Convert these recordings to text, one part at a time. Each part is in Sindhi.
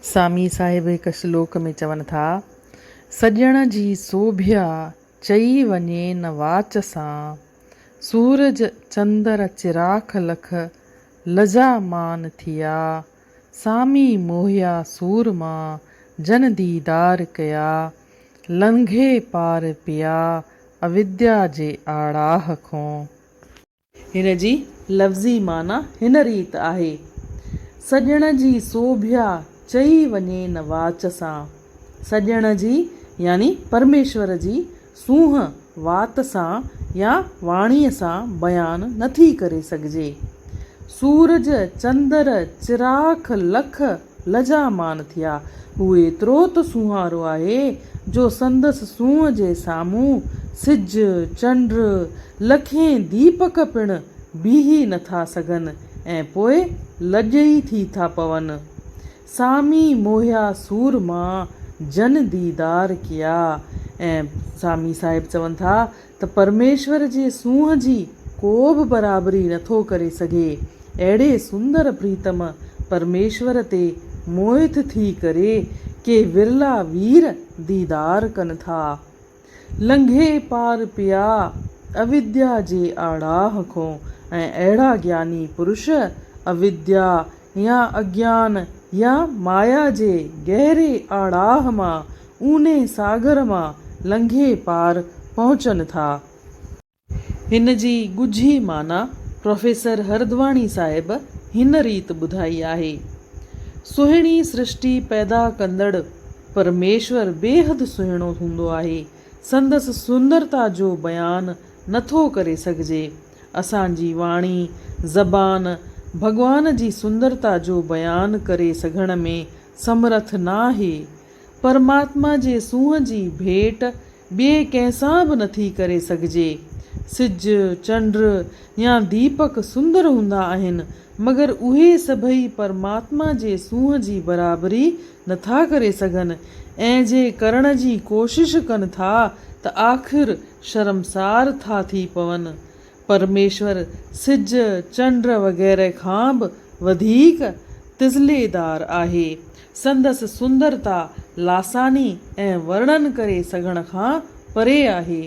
سامي صاحب هڪ شلوڪ ۾ چون ٿا، سڄڻ جي سوڀيا چئي وڃي نه واچ سان، سورج چندر چراخ لک لڄا مان ٿيا، سامي موهيا سورما جن ديدار ڪيا، لنگهي پار پيا اوديا جي آڙاهه کون. هن جي لفظي معنيٰ هن ريت آهي، سڄڻ جي سوڀيا چئي وڃي نه واچ سان. سڄڻ جي يعني پرميشور جي سونهن وات سان يا واڻيء سان بيان نه ٿي ڪري سگهجي. سورج، چندر، چراخ، لک لجامان ٿيا. هو ايترو ته سونهارو آهي جو سندس سونهن جي سامهون سج، چنڊ، لکين ديپڪ پڻ بيهي نه ٿا سگهن ۽ پوء لڄ ئي ٿي ٿا پون. سامي موهيا سورما جن ديدار ڪيا ۽ سامي صاحب چون ٿا ته پرميشور جي سونهن جي ڪو به برابري نه ٿو ڪري سگهي. اهڙي سندر پريتم پرميشور تي موهت ٿي ڪري ڪي ورلا وير ديدار ڪن ٿا. لنگهي پار پيا اوديا جي آڙاهه کون ۽ اهڙا گياني پرش اوديا يا اگيان يا مايا جي گهري آڙاهه مان اونهي ساگر مان لنگهي پار پهچن ٿا. هن جي ڳجهي معنيٰ پروفيسر هردواڻي صاحب هن ريت ٻڌائي آهي، سهڻي سرشٽي پيدا ڪندڙ پرميشور بيحد سهڻو هوندو آهي، سندس سندرتا جو بيان نه ٿو ڪري سگهجي. اسان جي واڻي، زبان، ڀڳوان جي سندرتا جو بيان ڪري سگهڻ ۾ سمرٿ ناهي. پرماتما جي سونهن جي ڀيٽ ٻئي ڪنهن سان به نٿي ڪري سگهجي. سج، چنڊ يا ديپڪ سندر هوندا آهن، مگر اهي سڀئي پرماتما جي سونهن جي برابري نٿا ڪري سگهن ۽ جي ڪرڻ جي ڪوشش ڪن ٿا ته آخر شرمسار ٿا ٿي پون. پرميشور سج، چنڊ وغيره کان به وڌيڪ تجليدار آهي. سندس سندرتا لاساني ۽ ورڻن ڪري سگهڻ کان پري آهي.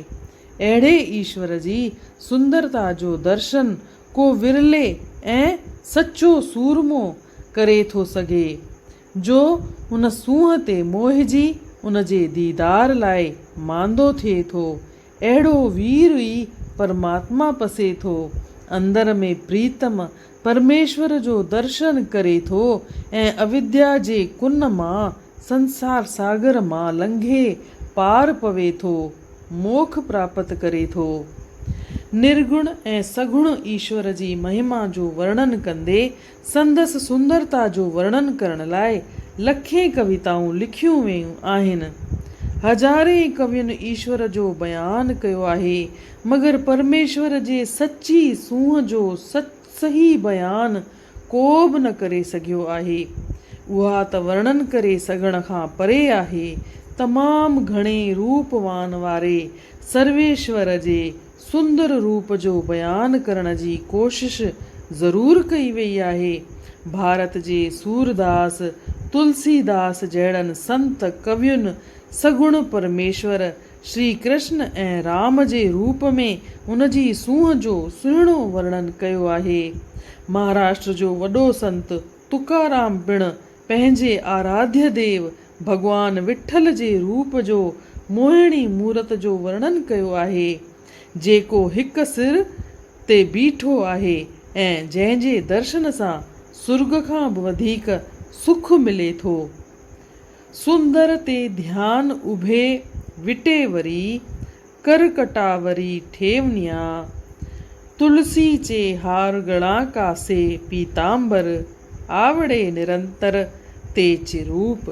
اهڙي ايشور جي سندرتا جو درشن ڪو ورلي ۽ سچو سورمو ڪري ٿو سگهي، جو ان سونهن تي موهجي ان جي ديدار لاء ماندو ٿئي ٿو. اهڙو وير ئي پرماتما پسي ٿو. اندر ۾ پريتم پرميشور جو درشن ڪري ٿو ۽ اوديا جي ڪن مان سنسار ساگر مان لنگهي پار پوي ٿو، موک پراپت ڪري ٿو. نرگڻ ۽ سگڻ ايشور جي مهما جو ورڻن ڪندي سندس سندرتا جو ورڻن ڪرڻ لاء لکين ڪويتائون لکيون ويون آهن. هزارين ڪوين ايشور جو بيان ڪيو آهي، مگر پرميشور جي سچي سونهن جو صحيح بيان ڪو به نه ڪري سگهيو آهي. اها ته ورڻن ڪري سگهڻ کان پري آهي. تمام گهڻي روپوان واري سرويشور جي سندر روپ جو بيان ڪرڻ جي ڪوشش ضرور ڪئي ويئي آهي. ڀارت جي سورداس، تلسي داس جهڙن سنت ڪوين سگڻ پرميشور شري ڪرشن ۽ رام جي روپ ۾ ان جي سونهن جو سهڻو ورڻن ڪيو آهي. مهاراشٽر جو وڏو سنت تڪارام پڻ پنهنجي آراڌيه ديو ڀڳوان وٺل جي روپ جو موهڻي مورت جو ورڻن ڪيو آهي، جيڪو هڪ سر تي بيٺو آهي ۽ جنهن جي درشن سان سرڳ کان به وڌيڪ سک ملي ٿو. سندر تي ڌيان اڀي وٽي وري، ڪر ڪٽاوري ٺيونيا، تلسي چي هار گڻا ڪاسي پيتامبر، آوڙي نرنتر تي چروپ.